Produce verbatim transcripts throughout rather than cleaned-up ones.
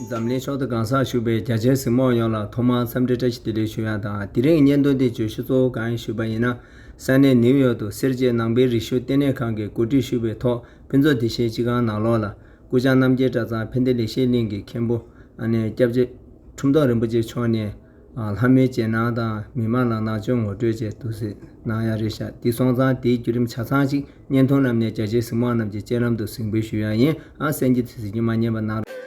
འཛམ་གླིང་ཕྱོགས་མཐའི་གང་སར་བཞུགས་པའི་རྒྱ་ཆེའི་གཟིགས་མོ་བ་ཡོངས་ལ་ཐོག་མར་འཚམས་འདྲི་བཀྲ་ཤིས་བདེ་ལེགས་ཞུ་ཡ་དང་། དེ་རིང་གི་བརྙན་ཐུང་འདི་བརྗོད་གཞི་གཙོ་བོ་གང་ཡིན་ཞུས་པ་ཡིན་ན། ས་གནས་ནིའུ་ཡོག་ཏུ་སེར་བྱེས་ནང་པའི་རིག་གཞུང་ལྟེ་གནས་ཁང་གིས་གོ་སྒྲིག་ཞུས་པའི་ཐོག་ཕུན་ཚོགས་བདེ་ཆེན་སྤྱི་ཁང་ནང་ལོགས་ལ་སྐུ་བཅར་རྣམ་རྒྱལ་གྲྭ་ཚང་ཕན་བདེ་ལེགས་བཤད་གླིང་གི་མཁན་པོ་ཨ་ནེ་སྐྱབས་རྗེ་ཁྲོམ་ཐོག་རིན་པོ་ཆེ་མཆོག་ནས། ལྷ་མོའི་རྗེས་གནང་དང་མི་མང་ལ་ནང་ཆོས་ངོ་སྤྲོད་བཅས་དུ་གཟིགས་གནང་ཡ་རེད་ཤག་དེ་སོང་ཙང་དེའི་བརྒྱུད་རིམ་ཆ་ཚང་ཅིག་བརྙན་ཐུང་ནང་ནས་རྒྱ་ཆེའི་གཟིགས་མོ་རྣམས་ཀྱི་སྤྱན་ལམ་དུ་གཟིགས་འབུལ་ཞུ་ཡ་ཡིན། ཨ་གསན་གྱི་དུས་ཚོད་ཀྱིས་མ་ཉན་པ་གནང་རོགས།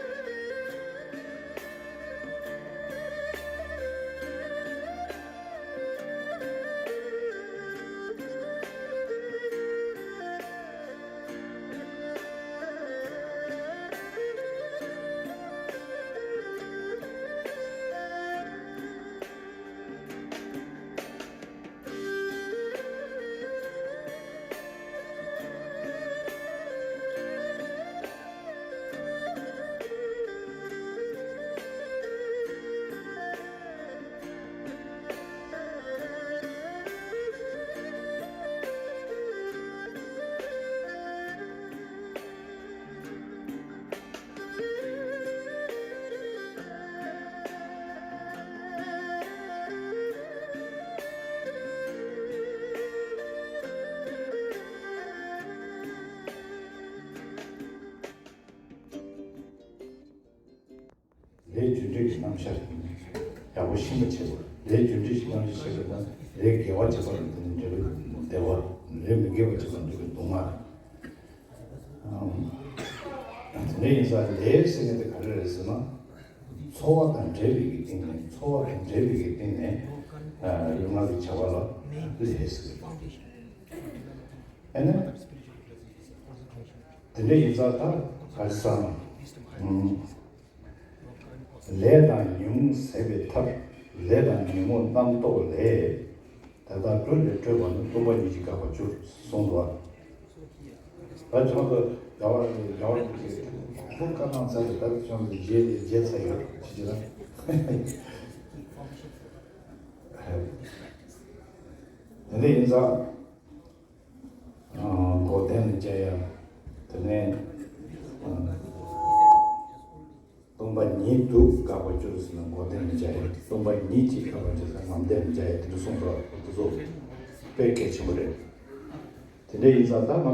ལས་རྒྱུ་འབྲས་ཀྱི་རྣམ་གཞག་ཡག་པོ་ཤེས་པ་བྱེད་དགོས། ལས་རྒྱུ་འབྲས་ཀྱི་རྣམ་གཞག་ཤེས་པ་དང་ལས་དགེ་བ་བྱེད་པ་ལ་འབྲེལ་བའི་བདེ་བ། ལས་མི་དགེ་བ་བྱེད་པ་ལ་འབྲེལ་བའི་སྡུག་བསྔལ། དེ་འདྲ་ཡིན་ཙང་ལས་ཟེར་མཁན་དེ་ག་རེ་རེད་ཟེར་ན། འཚོ་བ་དང་འབྲེལ་བའི་གི་སྟེང་ནས་འཚོ་བ་དང་འབྲེལ་བའི་གི་སྟེང་ནས་ཡུལ་ལྔ་གི་བྱ་བ་ལ་ལས་ཟེར། ཨ་ནི་དེ་འདྲ་ཡིན་ཙང་ད་ག་རེ་ཟེར་ན། ལས་དང་ཉོན་མོངས་ཟད་པའི་ཐབས། ལས་དང་ཉོན་མོངས་རྣམ་རྟོག་ལས། དེ་དག་སྤྲོས་ལས་སྤྲོས་པ་ནི། སྟོང་པ་ཉིད་ཀྱིས་དགག་པར་འགྱུར་གསུངས་འདུག་པ། ད་ཁྱོད་ཚོ་རྒྱ་བར་རྒྱ་བར་གྱི་ཐུགས་དཀའ་གནང་ཚར་ཏེ་ད་ཁྱོད་ཚོ་རྗེས་རྗེས་ཚར་ཡོད་ཅི་ཅི་ལ། དེ་འདྲ་ཡིན་ཙང་། འགོག་བདེན་ལ་བྱ་ཡ། དེ་ནས་སྟོང་པ་ཉིད་དུ་དགག་པར་འགྱུར་ཟེར་ན་འགོག་བདེན་ལ་བྱ་ཡ། སྟོང་པ་ཉིད་ཀྱིས་དགག་པར་འགྱུར་ཟེར་ན་ངོམ་བདེན་ལ་བྱ་ཡ། དེ་འདྲ་གསུངས་པ་དེ་ཚོ་དཔེ་གལ་ཆེན་པོ་རེད། དེ་འདྲ་ཡིན་ཙང་ད་ང་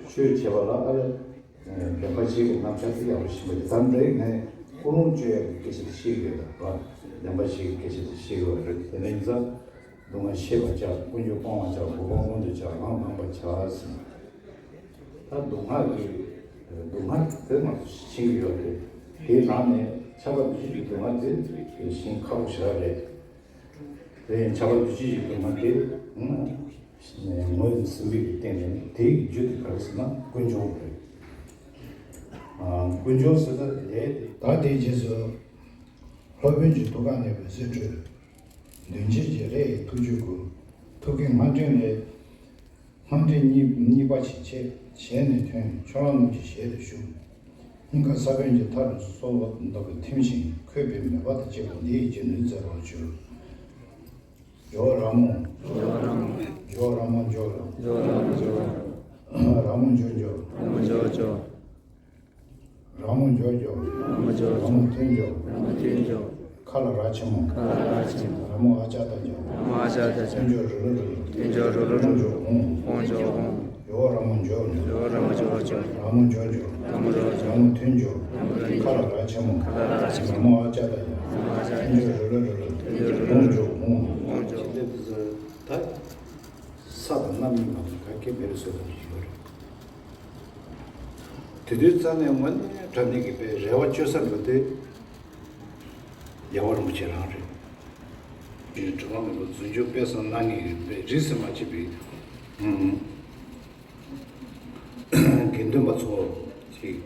ཚོ་ཆོས་བྱེད་པ་ལ་ཨ་ལས་བདེན་པ་བཞི་གི་རྣམ་གཞག་དེ་ཡག་པོ་ཤེས་པ་རེད། ད་འདི་ངས་ཀུན་སློང་བཅོས་ཡག་གི་སྐད་ཆ་དེ་བཤད་ཀྱི་ཡོད་ད་ར། བདེན་པ་བཞི་གི་སྐད་ཆ་དེ་བཤད་ཀྱི་ཡོད་རེད། དེ་འདྲ་ཡིན་ཙང་སྡུག་བསྔལ་ཤེས་པར་བྱ། ཀུན་འབྱུང་སྤང་བར་བྱ། འགོག་པ་སྔོན་དུ་བྱ། ལམ་ལངས་པར་བྱ་ཟེར། ད་སྡུག་བསྔལ་གྱི་སྡུག་བསྔལ་དེ་ང་ཚོ་ཤེས་ཀྱི་ཡོད་རེད། དེའི་ནང་ནས་ཁྱབ་པ་འདུ་བྱེད་ཀྱི་སྡུག་བསྔལ་དེ་ཤེས་ཁག་པོ་ཞེ་དྲག་རེད། དེ་ཡང་ཁྱབ་པ་འདུ་བྱེད་ཀྱི་སྡུག་བསྔལ་དེ་ངོས་ཟིན་པའི་སྟེང་ནས་དེའི་རྒྱུ་དེ་ག་རེ་ཟེར་ན་ཀུན་འབྱུང་རེད། ཀུན་འབྱུང་ཟེར་ན་ལས་དེ། ད་དེའི་རྗེས་སུ་སློབ་དཔོན་གྱི་ཐུགས་ཀ་གནས་པའི་གསེར་ཁྲིར། མདུན་བསྐྱེད་ཀྱི་ལྷ་ཡི་ཐུགས་རྒྱུད་བསྐུལ། ཐུགས་ཀའི་སྔགས་ཕྲེང་ལས། སྔགས་ཕྲེང་གཉིས་གཉིས་པ་ཞིག་བྱས། ཞལ་ནས་ཐོན། ཕྱོགས་ལ་གནོན་གྱི་ཞལ་དུ་ཞུགས། སྙིང་ག་ས་བོན་གྱི་མཐའ་རུ་སོལ་བ་བཏབ་པས་ཐིམ་ཞིང་འཁོད་པའི་མོས་པ་དང་བཅས་པ་འདི་ཡི་རྗེས་ཟློས་མཛད་པར་ཞུ། ཇོ་བོ་ར་མོ། ཇོ་བོ་ར་མོ། ཇོ་བོ་ར་མོ་ཇོ་བོ། ཇོ་བོ་ར་མོ་ཇོ་བོ། ར་མོ་ཇོ་ཇོ། ར་མོ་ཇོ་ཇོ། ར་མོ་ཇོ་ཇོ། ར་མོ་ཇོ་ཇོ། ར་མོ་མཐུན་ཇོ། ར་མོ་མཐུན་ཇོ། ཁ་ལ་ར་ཆེན་མོ། ཁ་ལ་ར་ཆེན་མོ། ར་མོ་ཨ་ཅག་ཏ་ཇོ། ར་མོ་ཨ་ཅག་ཏ་ཇོ། མཐུན་ཇོ་རུ་རུ་རུ། མཐུན་ཇོ་རུ་རུ་རུ། ཧོང་ཇོ་ཧོང་། ཧོང་ཇོ་ཧོང་། ཇོ་བོ་ར་མོ་ཇོ་ཇོ། ཇོ་བོ་ར་མོ་ཇོ་ཇོ། ར་མོ་ཇོ་ཇོ། ར་མོ་ཇོ་ཇོ། ར་མོ་མཐུན་ཇོ། ར་མོ་མཐུན་ཇོ། ཁ་ལ་ར་ཆེན་མོ། ཁ་ལ་ར་ཆེན་མོ། ར་མོ་ཨ་ཅག་ཏ་ཇོ། ར་མོ་ཨ་ཅག་ཏ་ཇོ། མཐུན་ཇོ་རུ་རུ་རུ་རུ། མཐུན་ཇོ་རུ་རུ་རུ། ཧོང་ཇོ་ཧོང་། ཧོང་ཇོ། ད་ས་དང་གནམ་གཉིས་མ་གཏོགས་ག་གེ་མེད་པའི་བཟོ་ལྟ་བུ་ཞིག་ཡོད་རེད། དེ་དུས་རྩ་ནས་དངོས་གནས་དྲང་གནས་ཀྱི་དཔེ་རེ་བ་བཅོལ་ས་མེད་དེ། རྒྱལ་བ་རིན་པོ་ཆེ་རང་རེད། དྲི་མ་མེད་པ་རྫུ་འཕྲུལ་དཔེ་བསམ་གནང་མཁན་གྱི་དཔེ་རིས་སུ་མ་ཆད་པའི་དགེ་འདུན་པ་ཚོ་ཞིག